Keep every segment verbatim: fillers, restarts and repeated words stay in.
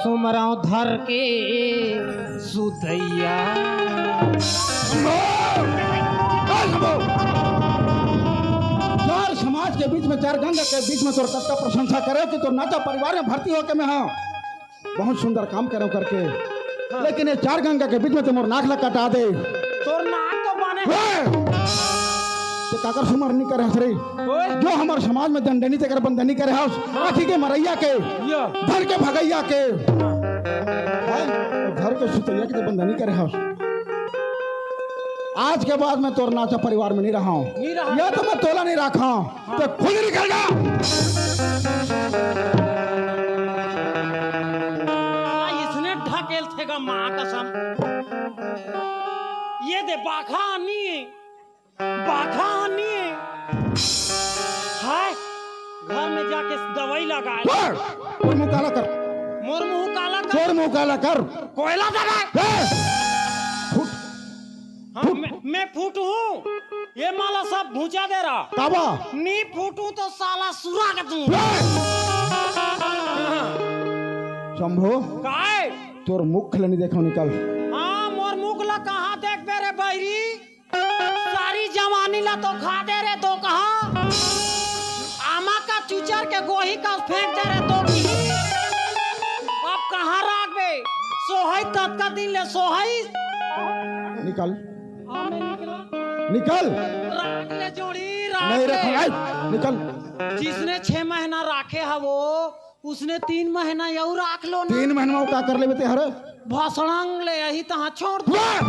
सुमरव धर के सुतैया। चार समाज के बीच में, चार गंगा के बीच में तोर कतका प्रशंसा करे कि तोर नाचा परिवार में भर्ती होके मैं हाँ बहुत सुंदर काम करे करके, लेकिन ये चार गंगा के बीच में तो मोर नाक ला कटा दे। तोर नाक तो बने। हे! ते काकर सुमरनी करे हस रे? ओए। जो हमर समाज में दंडनी तेकर बंदनी करे हस, आँखी के मरैया के, या। धर के भगैया के, हैं? धर के सुतैया के ते बंदनी करे हस। आज के बाद मैं तोर नाचा परिवार में नहीं रहा हूँ। नहीं रहा। या तो मैं तोला नहीं रखा हूँ। हाँ। ते खुद निकल जा। आ, इसने ढकेल थेगा माँ कसम। ये दे बाखा आनी, बाखा आनी। हाय, घर में जाके दवाई लगाए। कर, मोर मुँह काला कर। मोर मुँह काला कर। मोर मुँह काला कर। कोयला दबा। ए! फुट। हाँ, मैं, मैं फूट हूँ। ये माला सब भूचा दे रहा। काबा? नी फूटू तो साला सुरा के तू। ए! शंभू, काय? तोर मुख ले नहीं देखो, निकल। हाँ, मोर मुख ला कहाँ देखबे रे बैरी? सारी जवानी ला तो खा दे रे दो कहा। आमा का चुचर के गोही का फेंक दे रे दो की। अब कहाँ राखबे? सोहई ततका दिन ले सोहई। निकल। हाँ, मैं निकला। निकल। राख ले जोड़ी, राख नहीं ले। रखा, निकल। जिसने छह महीना राखे है वो, उसने तीन महीना यऊ राख लो ना। तीन महीना में का कर लेबे ते हरे? भसड़ंग ले यही तहाँ छोड़ दो। वाह!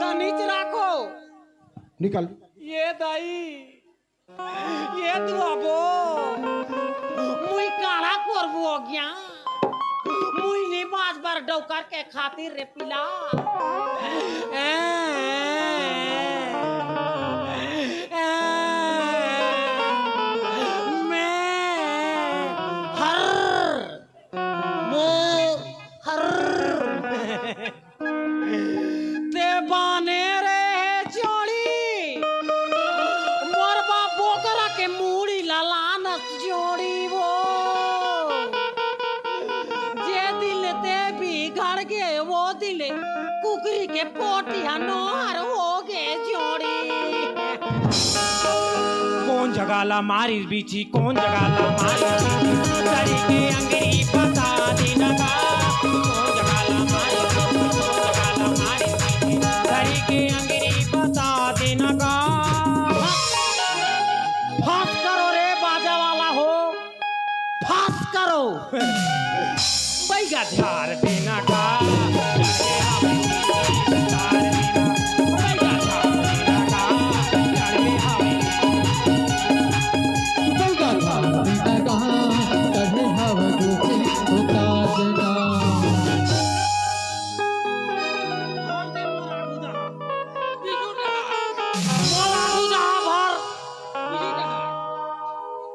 तनीच राखो। निकल। ये दाई, ये दुआबो, मुई काढ़ा करबो हो गया। मुई नी बाज बर डौकर के खातिर रे पिला। ए, ए, ए, मैं हर, मैं हर। ते बाने रे जोड़ी, मोर बा बोकरा के मूड़ी ला लानस जोड़ी वो। जे दिन ते बिगड़ गे, वो दिन कुकरी के पोटिया नोहर हो गे जोड़ी। कौन जगह ला मारिस बीछी, कौन जगह ला मारिस बीछी, धरी के अंगरी बता देना का। कौन जगह ला मारिस बीछी, कौन जगह ला मारिस बीछी, धरी के अंगरी बता देना का। फांस करो रे बाजा वाला हो, फांस करो। बैगा झार देना का। बैगा झार देना का। बैगा झार देना का। बोला बुझा भर।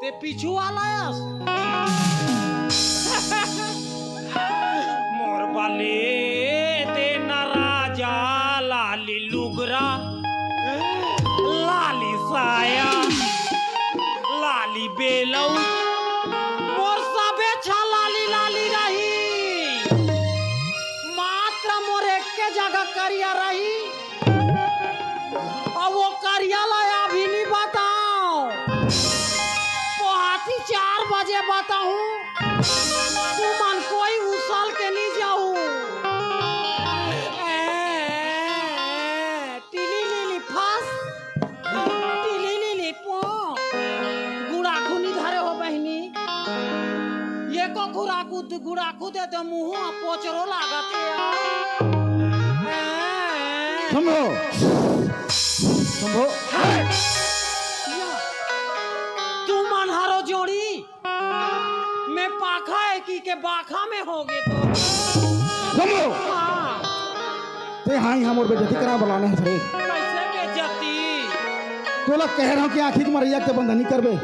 ते पीछू वाला आयस। मोर बले ते न राजा लाली लुगरा, लाली साया, लाली बेलौज, मोर सबे छा लाली लाली रही। मात्र मोर एक्के जगह करिया रही। अब वो करिया ला अभी नहीं बताओ, पोहाती चार बजे बताऊं, तुमन कोई उसल के नहीं जाऊ। ए, ए, ए, टिली लीली फस, टिली लीली पो, गुड़ाखू नहीं धरे हो बहनी, ये को गुड़ाखू, गुड़ाखू दे तो मुँह पोचरो लागत है यार। शंभो, शंभो। तुमन हरो जोड़ी, मैं पाखा है कि के बाखा में हो गए तो। शंभो। हाँ। ते हाँ ही हमर बेइज्जती करा बलाने हस रे। कैसे बेइज्जती? तोला कह रहा हूँ कि आँखी के मरैया के बंदनी करबे,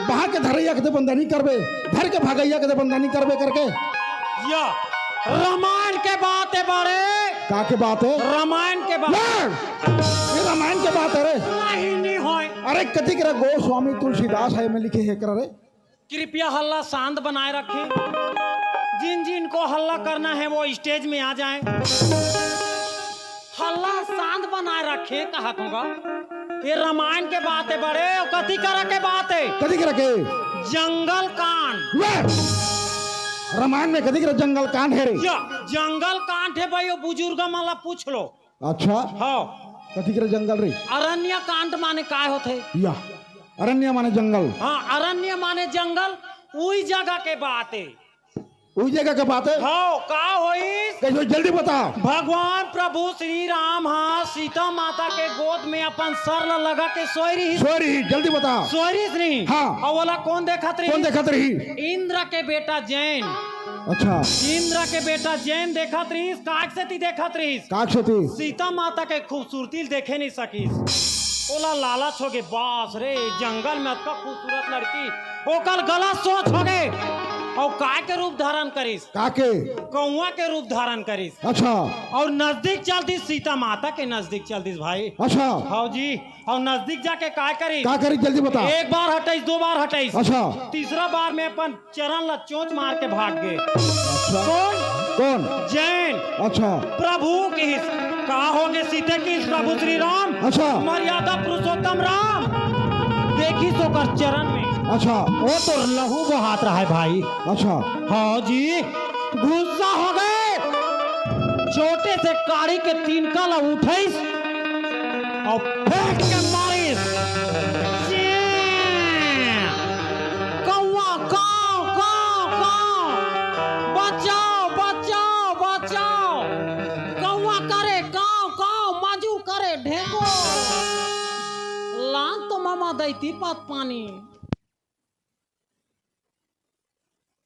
बहा के धरैया के बंदनी करबे, धर के भगैया के बंदनी करबे करके। या रामायण के बात है बड़े। का के बात है? रामायण के बात। ना! ये रामायण के बात है रे। नहीं, नहीं होय। अरे कति करा गोस्वामी तुलसीदास है में लिखे है कर रे। कृपया हल्ला शांत बनाए रखें। जिन जिन को हल्ला करना है, वो स्टेज में आ जाए। हल्ला शांत बनाए रखे, कहा कहूँगा। ये रामायण के बात है बड़े, और कथी करे के बात है? कथी करे के? जंगल कांड। वाह! रामायण में कथी करे जंगल कांड है रे? या, जंगल कांड है भाई, वो बुजुर्ग मन ला पूछ लो। अच्छा। हाँ। कथी करे जंगल रे? अरण्य कांड माने काय होथे? या, अरण्य माने जंगल। हाँ, अरण्य माने जंगल, उही जगह के बात है। उही जगह के बात है। हाँ, का होइस? कैसे, जल्दी बता। भगवान प्रभु श्री राम हा सीता माता के गोद में अपन सर ला लगा के सोय रहिस। सोय रहिस, जल्दी बता। सोय रहिस नहीं। हाँ। अउ ओला कौन देखत रहिस? कौन देखत रहिस? इंद्र के बेटा जैन। अच्छा। इंद्र के बेटा जैन देखत रहिस, काक सेती देखत रहिस। काक सेती? सीता माता के खूबसूरती ल देखे नहीं सकिस। ओला लालच होगे, बास रे, जंगल में अतका खूबसूरत लड़की, ओकर गलत सोच होगे। अउ काय के रूप धारण करिस? का के? कौआ के रूप धारण करिस। अच्छा। अउ नजदीक चल दिस, सीता माता के नजदीक चल दिस भाई। अच्छा। हाँ जी। अउ नजदीक जाके काय करिस? का करिस, जल्दी बता। एक बार हटइस, दो बार हटइस। अच्छा। तीसरा बार में अपन चरण ला चोंच मार के भाग गे। अच्छा। कौन? कौन? जैन। अच्छा। प्रभु किहिस, का होगे सीते किहिस प्रभु श्री राम? अच्छा। मर्यादा पुरुषोत्तम राम। देखिस ओकर चरण में। अच्छा। वो तो लहू बहात रहय भाई। अच्छा। हाँ जी। गुस्सा होगे। चोटे से काड़ी के तिनका ला उठइस अउ फेंक के मारिस। कौआ, काव, काव, काव। बचाओ, बचाओ, बचाओ। कौआ करे काव, काव, मजूर करे ढेंगो। लान तो ममा दई तीपत पानी।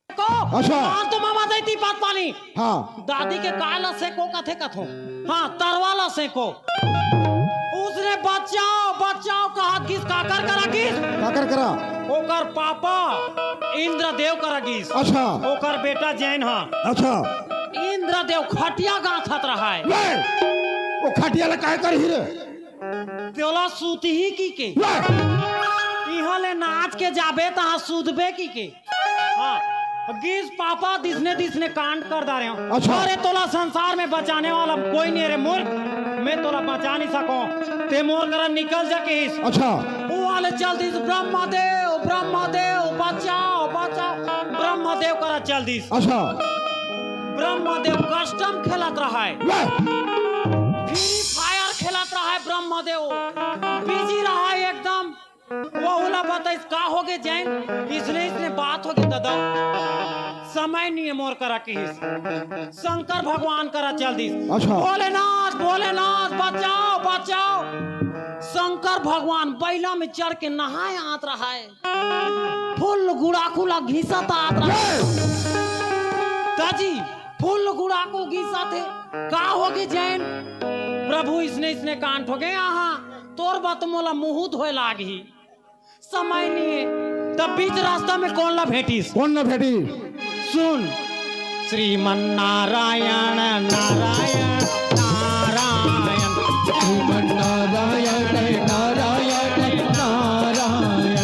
को, अच्छा। लान तो ममा दई तीपत पानी। हाँ। दादी के काय ला सेको कथे कथो। हाँ, तरवा ला सेको। उसने बचाओ, बचाओ कहत गिस, काकर करा गिस? काकर करा? ओकर पापा इंद्रदेव करा गिस। अच्छा। ओकर बेटा जैन हा। अच्छा। इंद्रदेव खटिया गांथत रहय। ले, वो खटिया ला काय करही रे? तोला सुतही की के? वाह! इहाँ ले नाच के जाबे, तहाँ सुतबे की के? हाँ, गिस पापा दिसने दिसने कांड कर डारे हो। अच्छा। अरे, तोला संसार में बचाने वाला कोई नहीं रे मूर्ख, मैं तोला बचा नहीं सको, ते मोर करा निकल जा किहिस। अच्छा। वो वाले चल दिस ब्रह्मदेव, ब्रह्मदेव बचाओ, बचाओ, ब्रह्मदेव करा चल दिस। अच्छा। ब्रह्मदेव कस्टम खेलत रहय। वाह! फ्री फायर खेलत रहय ब्रह्मदेव, बिजी रहय एकदम। वहू ला बताइस, का होगे जैन? इसने, इसने बात होगे दादा, समय नहीं है मोर करा किहिस। शंकर भगवान करा चल दिस। अच्छा। भोलेनाथ, भोलेनाथ, बचाओ, बचाओ। शंकर भगवान बैला में चढ़ के नहाय आत रहय। फूल गुड़ाकू ला घिसत आत रहे। दाजी, फूल गुड़ाकू घिसत हे। का होगे जैन? प्रभु, इसने, इसने कांड होगे। आहा, तोर बर तो मोला मुहूं धोए लागही। समय नहीं है। तब बीच रास्ता में कौन ला भेटिस? कौन ला भेटिस? सुन। श्रीमन नारायण, नारायण, नारायण। श्रीमन नारायण, नारायण, नारायण।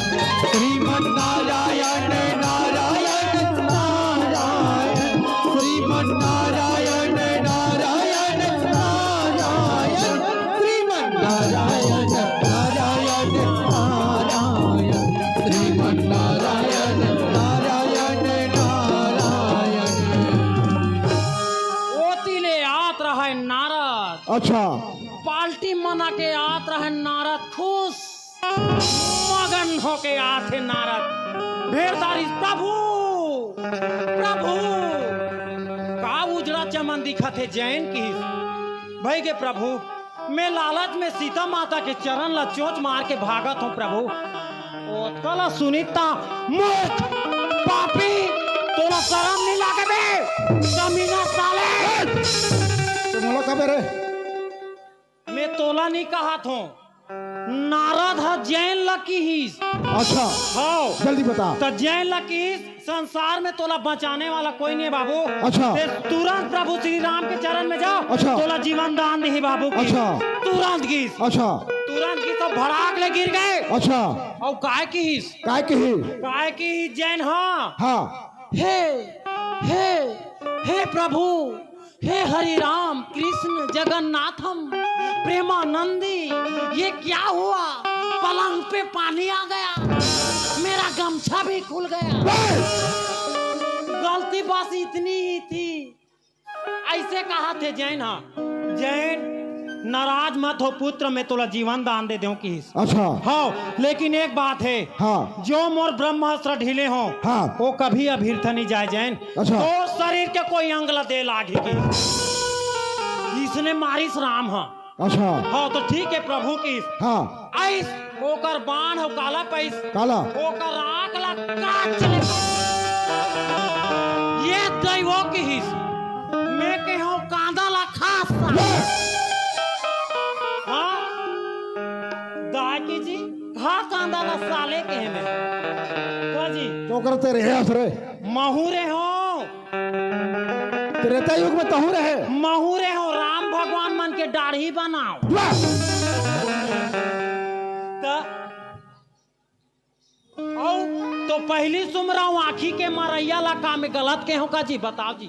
श्रीमन नारायण, नारायण, नारायण। श्रीमन नारायण, नारायण, नारायण। श्रीमन नारायण, नारायण, नारायण। श्रीमन नारायण, नारायण, नारायण। ओती ले आत रहय नारद। अच्छा। पाल्टी मना के आत रहय नारद, खुश मगन होके आत हे नारद। भेर डारिस, प्रभु, प्रभु, का उजड़ा चमन दिखत हे जैन किहिस। भई गे प्रभु, मैं लालच में सीता माता के चरण ला चोंच मार के भागत हूँ प्रभु। ओतका ला सुनिस त, मूर्ख, पापी, तोला शरम नहीं लागे बे? कमीना साले। ते मोला कबे रे? मैं तोला नहीं कहत हूँ, नारद ह जैन ला किहिस। अच्छा। हाँ। जल्दी बता। त जैन ला किहिस, संसार में तोला बचाने वाला कोई नहीं है बाबू। अच्छा। ते तुरंत प्रभु श्री राम के चरण में जाओ। अच्छा। तोला जीवन दान दिही बाबू किहिस। अच्छा। तुरंत किहिस। अच्छा। तुरंत किहिस तो भड़ाक ले गिर गे। अच्छा। अउ काय किहिस? काय किहिस? काय किहिस जैन हा? हाँ। हे, हे, प्रभु, हे हरि राम कृष्ण जगन्नाथम प्रेमानंदी, ये क्या हुआ? पलंग पे पानी आ गया, मेरा गमछा भी खुल गया। गलती बस इतनी ही थी। ऐसे कहा थे जैन, हाँ, जैन, नाराज मत हो पुत्र, मैं तोला जीवन दान दे देहूं किहिस। अच्छा। हाँ, लेकिन एक बात है, हाँ। जो मोर ब्रह्मास्त्र ढीले हो, हाँ। वो कभी अभ्यर्थ नहीं जाए जैन। अच्छा। तो शरीर के कोई अंग ला दे लागी किहिस। इसने मारिस राम, हाँ। अच्छा। हाँ, तो ठीक है प्रभु किहिस। हाँ। आइस, ओकर बाण हो काला पाइस। काला। ओकर आँख ला काच ले। ये दैवो किहिस। मैं केहेंव कांदा ला खा साले। हाँ? दाई की जी, खा कांदा ला साले केहेंव मैं। का जी? तो करते रहे आसरे। महू रेहेंव। त्रेता युग में तहूँ रहे। महू रेहेंव, राम भगवान मन के दाढ़ी बनाव। वाह! त अउ तो पहिली सुमरव आँखी के मरइया ला, का मैं गलत केहेंव का जी? बताव जी।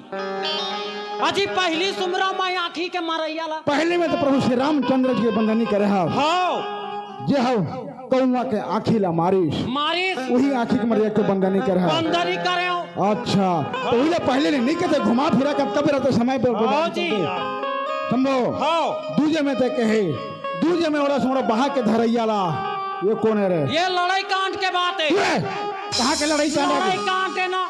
अजी पहिली सुमरव मैं आँखी के मरइया ला। पहले में तो प्रभु श्री रामचंद्र जी के बंदनी करे हव। हव। जे हव कौआ के आँखी ला मारिस। मारिस। वही आँखी के मरइया के बंदनी करे हव। बंदनी करे हव। अच्छा, तो वही ला पहले ले नहीं कहते घुमा फिरा के तब रहते समय पर हाँ जी। शंभो। हाँ। दूजे में ते कहे, दूजे में ओला सुमरव बहा के धरइया ला। ये कोन हे रे? ये लड़ाई कांड के बात हे। ये कहाँ के लड़ाई कांड हे? लड़ाई कांड हे ना,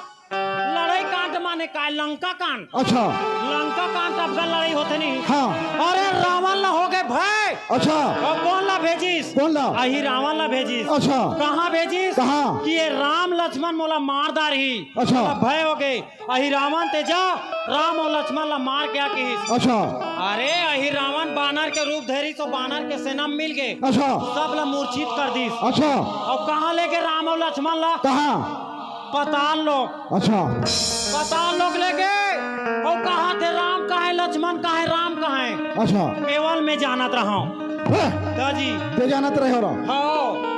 लड़ाई कांड माने का? लंका कांड। अच्छा। लंका कांड तब का लड़ाई होथे नहीं। हाँ। अरे रावण ला होगे भय। अच्छा। अउ कोन ला भेजिस? कोन ला? अही रावण ला भेजिस। अच्छा। कहाँ भेजिस? कहाँ? कि ये राम लक्ष्मण मोला मार डारही। अच्छा। मोला भय होगे। अही रावण ते जा, राम अउ लक्ष्मण ला मार के आ किहिस। अच्छा। अरे अही रावण बानर के रूप धरिस, तो बानर के सेना मिल गे। अच्छा। सब ला मूर्छित कर दिस। अच्छा। अउ कहाँ लेगे राम अउ लक्ष्मण ला? कहाँ? पाताल लोक। अच्छा। पाताल लोक लेगे। अउ कहाँ थे राम, कहाँ हे लक्ष्मण, कहाँ हे राम, कहाँ हे? अच्छा। केवल मैं जानत रहंव। हैं? दाजी। ते जानत रहे हो रहा? हाँ।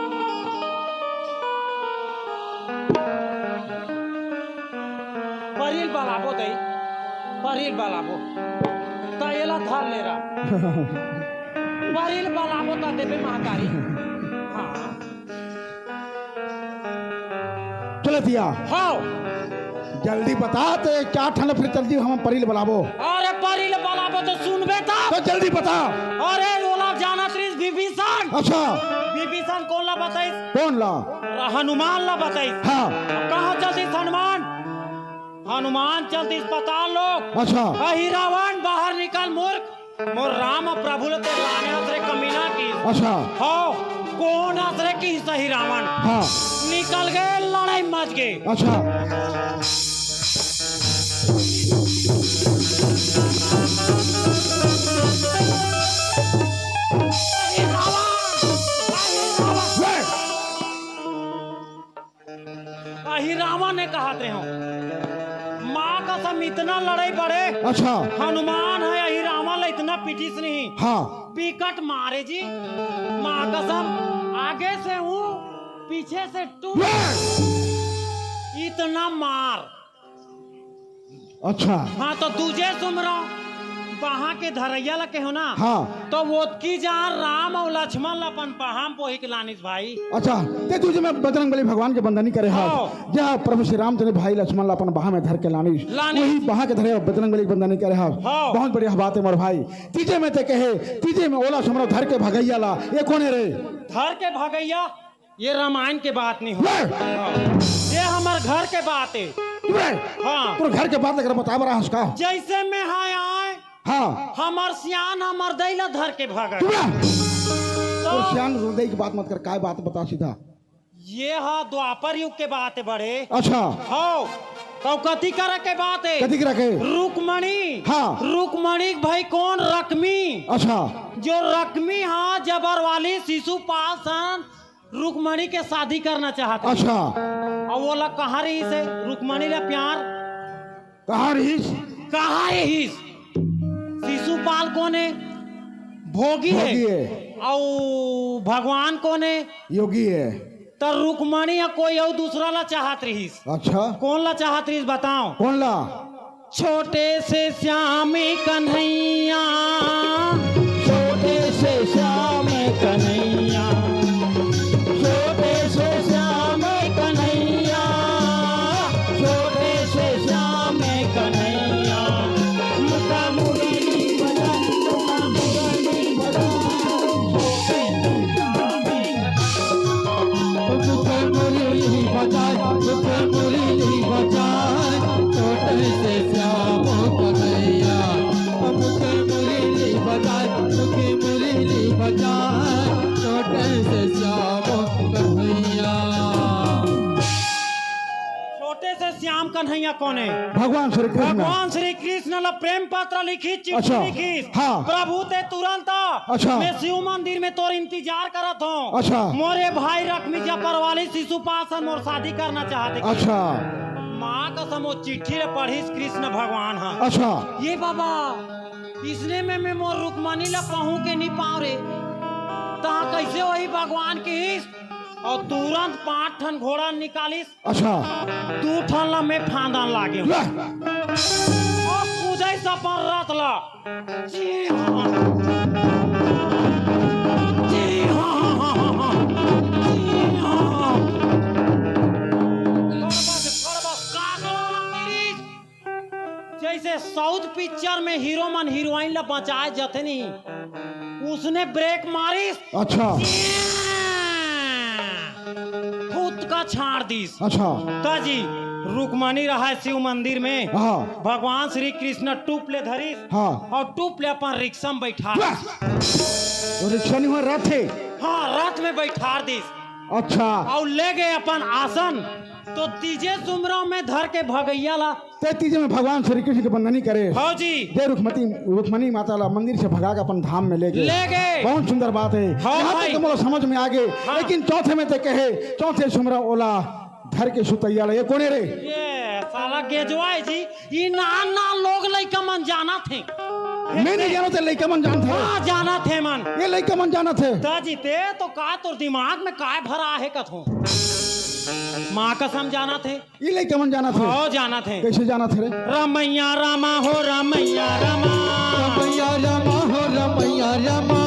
परील बलाबो दई, परील बलाबो। त एला धर ले रहा। परील बलाबो त देबे महतारी। हाँ। चले दिया। हाँ। जल्दी बता, ते क्या ठंड फिर जल्दी हम परील बलाबो। अरे परील बलाबो तो सुनबे त। तो जल्दी बता। अरे ओला जानत रहिस विभीषण। अच्छा। विभीषण कोन ला बताइस? कोन ला? हनुमान ला बताइस। हाँ। कहाँ चलतिस हनुमान? हनुमान चलतिस पाताल लोक। अच्छा। अही रावण बाहर निकल मूर्ख, मोर राम प्रभु ल ते लाने अस रे कमीना किहिस। अच्छा। हव, कोन अस रे किहिस अही रावण। हाँ। निकल गे, लड़ाई मच गे। अच्छा। अही रावण, अही रावण। ले। अही रावण हे कहत रहे हव। माँ कसम इतना लड़ाई बड़े। अच्छा। हनुमान हे अही रावण ला इतना पीटिस नहीं। हाँ। बिकट मारे जी। माँ कसम आगे से हूँ, पीछे से टूट। ये! इतना मार। अच्छा। हाँ, तो दूजे सुमरव, बहा के धरइया ला केहेंव ना। हाँ। तो ओतकी जान राम अउ लक्ष्मण ला अपन बहा म बोही के लानिस भाई। अच्छा, ते दूजे में बजरंग बली भगवान के बंदनी करे हस। हाँ। जहाँ प्रभु श्री रामचंद्र भाई लक्ष्मण ला अपन बहा में धर के लानिस। लानिस। वही बहा के धरे बजरंग बली के बंदनी करे हस। हाँ। बहुत बढ़िया बात हे मोर भाई। तीजे में ते कहे, तीजे में ओला सुमरव धर के भगइया ला, ये कोन हे रे? धर के भगइया? ये रामायण के बात नहीं हो। ले! ये हमर घर के बात हे। चुप रहे। हाँ। तोर घर के बात लेकर बता बरा हस का? जैसे मैं हाँ आए, हाँ। हमर सियान हमर दई ला धर के भगय। चुप रहे। तो तोर सियान दई के बात मत कर, काय बात बता सीधा। ये हा द्वापर युग के बात हे बड़े। अच्छा। हव। तो कथी करे के बात हे? कथी करे के? रुक्मणी। हाँ। रुक्मणी के भाई कोन? रकमी। अच्छा। जो रकमी हा जबर वाली शिशुपाल सन रुक्मणी के शादी करना चाहत रहिस। अच्छा। अउ ओला कहाँ रहिस हे रुक्मणी ला प्यार? कहाँ रहिस? कहाँ रहिस? शिशुपाल कोन हे? भोगी हे। भोगी हे। अउ भगवान कोन हे? योगी हे। त रुक्मणी ह कोई अउ दूसरा ला चाहत रहिस। अच्छा। कोन ला चाहत रहिस बताव? कोन ला? छोटे से श्याम कन्हैया, छोटे से श्याम कन्हैया, छोटे से श्याम कन्हैया, छोटे से श्याम कन्हैया। मुखा मुरली बजा, मुखा मुरली बजा। मुझे मुरली बजाए, मुझे मुरली बजाए, छोटे से श्याम कन्हैया। मुझे मुरली बजाए, मुझे मुरली बजाए, छोटे से श्याम कन्हैया। छोटे से श्याम कन्हैया कोन हे? भगवान श्री कृष्ण। भगवान श्री कृष्ण ला प्रेम पत्र लिखिस, चिट्ठी अच्छा, लिखिस। हाँ। प्रभु ते तुरंत आ। अच्छा। मैं शिव मंदिर में तोर इंतजार करत हूँ। अच्छा। मोरे भाई रखमी जपर वाली शिशुपाल से मोर शादी करना चाहत हे। अच्छा। माँ कसम वो चिट्ठी ला पढ़िस कृष्ण भगवान ह। अच्छा। ये बाबा, इसने में मैं मोर रुक्मणी ला पाहूँ के नहीं पाँव रे। तहाँ कैसे वही भगवान किहिस अउ तुरंत पाँच ठन घोड़ा निकालिस। अच्छा। दू ठन ला मैं फांदन लागे हूँ। ले। अब पूजई सपन रथ ला। जी हाँ। जी हाँ। जी हाँ। खड़बस, खड़बस, का गला तेरी? जैसे साउथ पिक्चर में हीरो मन हीरोइन ला बचाए जथे नहीं, उसने ब्रेक मारिस। अच्छा। फुतका छाड़ दिस। अच्छा। त जी, रुक्मणी रहा शिव मंदिर में। हाँ। भगवान श्री कृष्ण टूप ले धरिस। हाँ। अउ टूप ले अपन रिक्शा में बैठा। वाह! वो रिक्शा नहीं हुआ, रथ हे। हाँ, रथ में बैठा दिस। अच्छा। अउ ले गए अपन आसन, तो तीजे सुमरव में धर के भगैया ला। ते तीजे में भगवान श्री कृष्ण के बंदनी करे। हाँ जी। दे रुक्मती, रुक्मणी माता ला मंदिर से भगा के अपन धाम में ले गए। ले गए। बहुत सुंदर बात हे। हाँ यहाँ भाई। तक तो मोला समझ में आ गए। हाँ। लेकिन चौथे में ते कहे, चौथे सुमरव ओला धर के सुतैया ला, ये कोने रे? ये साला गेजवा हे जी, ई नान नान लोग लइका मन जानत हे। मैं नहीं जानत हे, लइका मन जानत हे। हाँ, जानत हे मन। ये लइका मन जानत हे। त जी ते तो का तोर दिमाग में काय भरा हे कथो? माँ कसम जानत हे। ई लइका मन जानत हे। हाँ, जानत हे। कैसे जानत हे रे? रमैया रामा हो, रमैया रामा। रमैया रामा हो, रमैया रामा।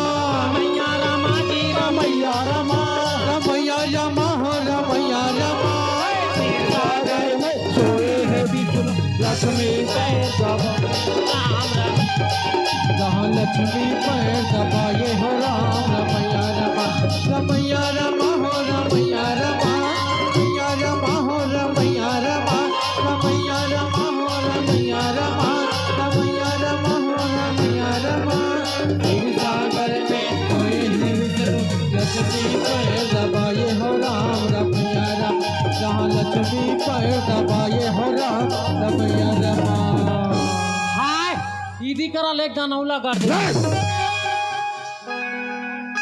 रमैया रामा जी, रमैया रामा। रमैया रामा हो, रमैया रामा। सागर में सोए हैं विष्णु लक्ष्मी पैर दबा। राम राम। जहाँ लक्ष्मी पैर दबाए हो राम, रमैया रामा। रमैया रामा हो, रमैया रामा। रमैया रामा हो, रमैया रामा। रमैया रामा हो, रमैया रामा। रमैया रामा हो, रमैया रामा। क्षीर सागर में सोए हैं विष्णु लक्ष्मी पैर दबाए हो राम, रमैया रामा। जहाँ लक्ष्मी पैर दबाए हो राम, रमैया रामा। हाय, इदी करा ले गनौला कर दे।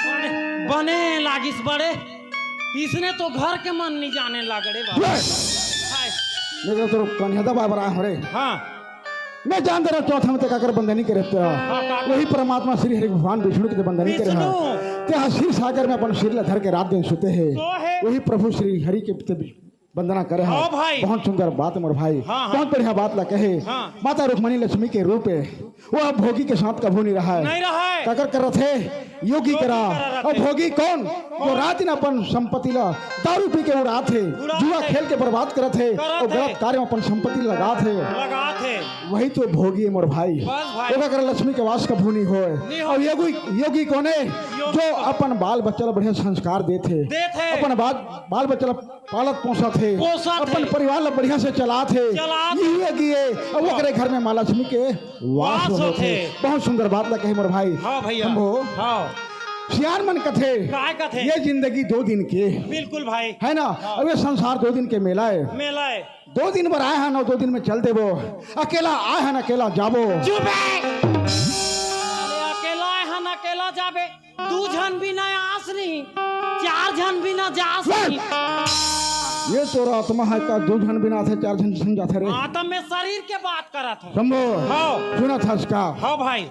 बने, बने लागिस बड़े। इसने तो घर के मन नहीं जाने लागड़े बाबा। हाय। मैं तो तोर कन्हैया दबाए बर आए हरे। हाँ। मैं जान दे रहा चौथा में ते काकर बंदनी करे ते। हाँ, काकर। वही परमात्मा श्री हरि भगवान विष्णु के ते बंदनी करे हे। विष्णु। ते हा क्षीर सागर में अपन सिर ला धर के रात दिन सुते हे। तो हे। वही प्रभु श्री हरि के ते वंदना करे हे। हाँ भाई। बहुत सुंदर बात मोर भाई। हाँ, हाँ। बहुत बढ़िया बात ला कहे। हाँ। माता रुक्मणी लक्ष्मी के रूप हे। वो अब भोगी के साथ कभू नहीं रहा हे। नहीं रहा हे। काकर करत हे? योगी योगी करा। करा रहत हे। अउ भोगी कोन? जो रात दिन अपन संपत्ति ला दारू पी के उड़ात हे, उड़ात जुआ हे। खेल के बर्बाद करत हे, करत अउ गलत हे। कार्य में अपन संपत्ति लगात हे। लगात हे। वही तो भोगी हे मोर भाई। बस भाई। ओकर करा लक्ष्मी के वास कभू नहीं होय। नहीं होय। अउ योगी, योगी कोन हे? योगी जो कोन? अपन बाल बच्चा ला बढ़िया संस्कार देत हे। देत हे। अपन बाल, बाल बच्चा ला पालत पोसत हे, पोसत अपन हे। परिवार ला बढ़िया से चलात हे। चलात हे। इही अगिए, अब हाँ। ओकरे घर में माँ लक्ष्मी के वास वास होत हे। होथे। बहुत सुंदर बात ला कहे मोर भाई। हाँ भैया। शंभो, हाँ। सियान मन कथे, काय कथे? ये जिंदगी दो दिन के। बिल्कुल भाई। है ना? हाँ। अब ये संसार दो दिन के मेला हे। मेला हे। दो दिन बर आए हन अउ दो दिन में चल देबो। अकेला आए हन, अकेला जाबो। चुप हे। अरे अकेला आए हन, अकेला जाबे। दू झन बिना आस नहीं, चार झन बिना जास नहीं। ये तोर आत्मा हे का, दू झन बिना आथे, चार झन झन जाथे रे। हाँ, त मैं शरीर के बात करत हूँ। शंभो, हाँ। सुनत हस का? हाँ भाई।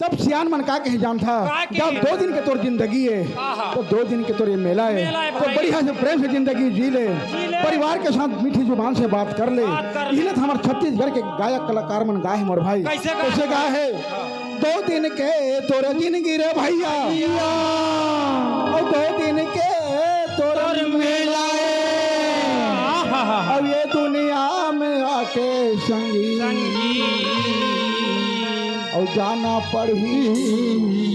तब सियान मन का कहे जानथा, का कहे? जब दो दिन के तोर जिंदगी हे, आहा। तो दो दिन के तोर ये मेला हे, मेला हे तो भाई। बढ़िया से प्रेम से जिंदगी जी ले, जी ले। परिवार के साथ मीठी जुबान से बात कर ले। बात कर ले। इही ल त हमर छत्तीसगढ़ के गायक कलाकार मन गाए हे मोर भाई। कैसे गाए? कैसे गाए हे? हाँ। दो दिन के तोर जिंदगी रे भैया, भैया। अउ दो दिन के तोर तोर मेला हे। आहा। अब ये दुनिया में आके संगी, संगी। अउ जाना पड़ही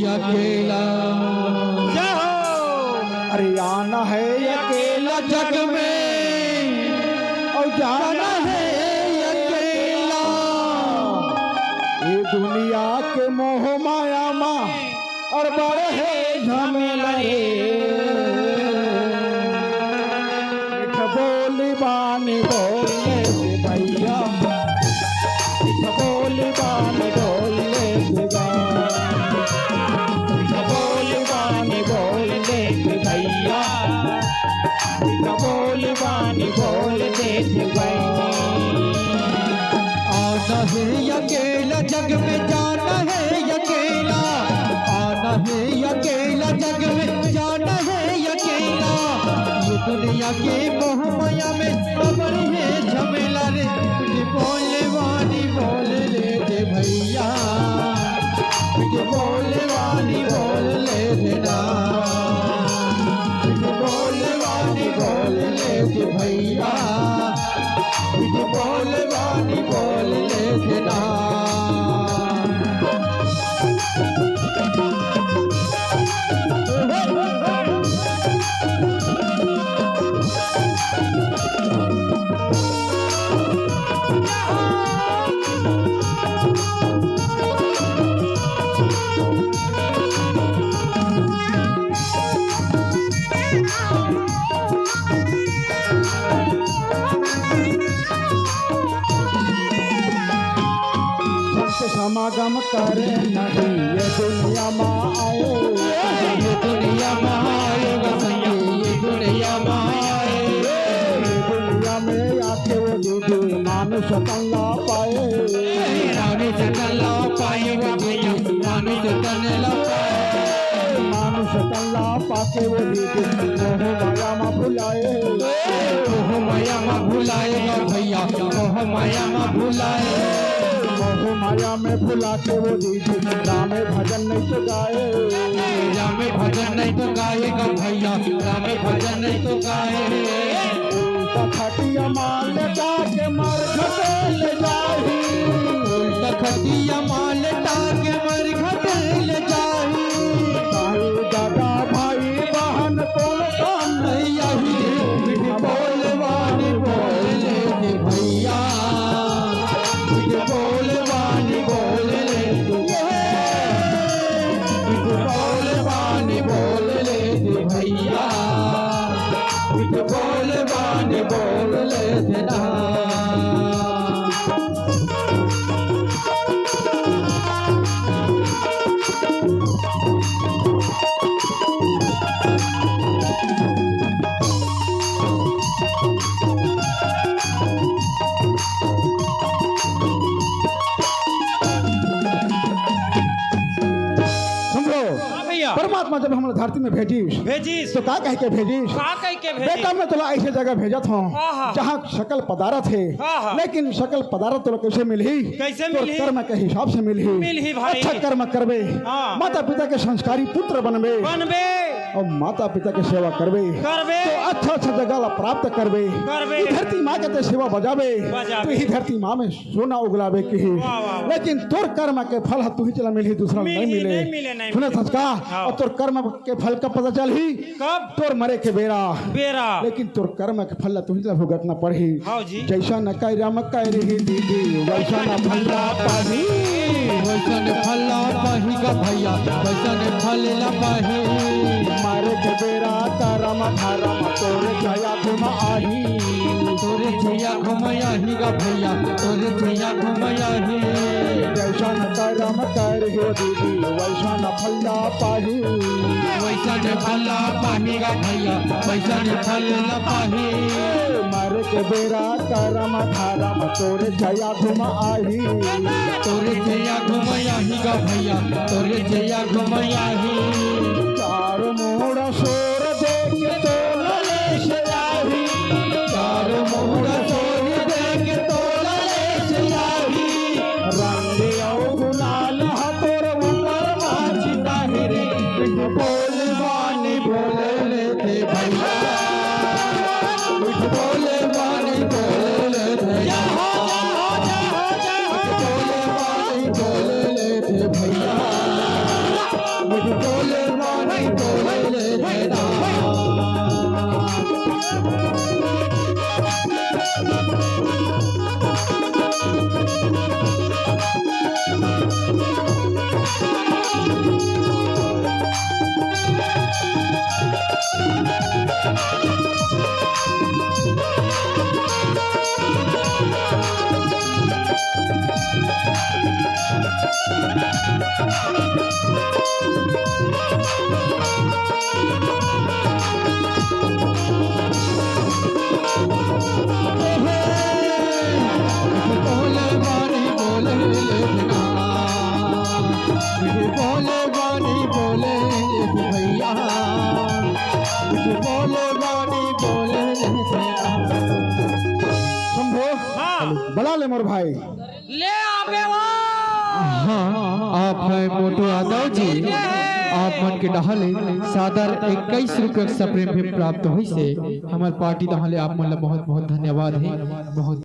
अकेला। जय हो। अरे आना हे अकेला जग में, अउ जाना हे अकेला। ये दुनिया के मोह माया मा अउ बड़े हे झमेला रे। मीठ बोली बानी बोल ले भैया, मीठ बोली बानी बोल ले भैया, मीठ बोली बानी बोल ले भैया, मीठ बोली बानी बोल ले भैया। आना हे अकेला जग में, जाना हे अकेला, आना हे अकेला जग में, जाना हे अकेला। ये दुनिया के मोह माया में अउ बड़े हे झमेला रे। मीठ बोल बानी बोल ले दे भैया, मीठ बोल बानी बोल ले दे ना, मीठ बोल बानी बोल ले दे भैया। मीठ बोल बानी बोल ले दे ना। संत समागम करे नहीं ये दुनिया मा आए। ये दुनिया मा आए गा संगी, ये दुनिया मा आए। ये दुनिया में आके वो दीदी मानुष तन ला पाए। मानुष तन ला पाए वो भैया, मानुष तन ला पाए। मानुष तन ला पाके वो दीदी मोह माया मा भुलाए। मोह माया मा भुलाए गा भैया, मोह माया मा भुलाए। मोह माया में भुला के वो दीदी राम भजन नहीं तो गाए। राम भजन नहीं तो गाए गा भैया, राम भजन नहीं तो गाए। उल्टा खटिया मा लेटा के मरघट ले जाही। उल्टा खटिया मा लेटा के मरघट ले जाही। दाई दादा भाई बहन कोनो काम नहीं आही। मीठ बोल बानी बोल ले दे भैया, मीठ बोल बानी बोल ले दे। मीठ बोल बानी बोल ले दे भैया, मीठ बोल बानी बोल ले दे ना। सुन लो, हाँ भैया। परमात्मा जब हमला धरती में भेजिस, भेजिस। तो का कह के भेजिस? का कह के भेजिस? बेटा, मैं तोला ऐसे जगह भेजत हूँ, आहा। जहाँ सकल पदार्थ हे, आहा। लेकिन सकल पदार्थ तोला कैसे मिलही? कैसे तोर मिलही? कर्म के हिसाब से मिलही। मिलही भाई। अच्छा कर्म करबे, हाँ। माता पिता के संस्कारी पुत्र बनबे, बनबे। अउ माता पिता के सेवा करबे, करबे। तो अच्छा अच्छा जगह ला प्राप्त करबे, करबे। ये धरती माँ के ते सेवा बजाबे, बजाबे। तो ये धरती माँ में सोना उगलाबे के हे। वाह, वाह, वाह। लेकिन तोर कर्म के फल ह तुही चला मिलही, दूसरा मिलही, नहीं मिले। नहीं मिले, नहीं सुनत मिले। हस का? हाँ। अउ तोर कर्म के फल कब पता चलही? कब? तोर मरे के बेरा। बेरा। लेकिन तोर कर्म के फल ला तुही ला भुगतना पड़ही। हाँ जी। जैसन करम करही दीदी, वैसन फल ला पाही। वैसन फल ला पाही गा भैया, वैसन फल ला पाही। मरे के बेरा करम धरम तोरे छाया घुम आही। तोरे छाया घुम आही गा भैया, तोरे छाया घुम आही। जैसन करम करही दीदी, वैसन फल ला पाही। वैसन फल ला पाही गा भैया, वैसन फल ला पाही। मरे के बेरा करम धरम तोरे छाया घुम आही। तोरे छाया घुम आही गा भैया तोरे जैया घुमैया ही। चार मोड़ा सोर देख तोला ले से आही। चार मोड़ा सोर देख तोला ले से आही। रंग अउ गुलाल ह तोर ऊपर माची ताही रे। बोल बानी बोले ले थे भैया। बोले बानी बोले ले थे। बोले बानी बोले ले थे भैया। बोले बानी बोले ले थे। बोले बानी बोले ले थे ना। बोले बानी बोले ले थे भैया। बोले बानी बोले ले थे ना। शंभू, हाँ। बला ले मोर भाई। ले आबे वो। हाँ, आप हैं मोटू यादव जी। आप मन के डहाले सादर इक्कीस रुपये सप्रेम भी प्राप्त होइसे। हमर पार्टी डहाले आप मन ला बहुत बहुत धन्यवाद हे। बहुत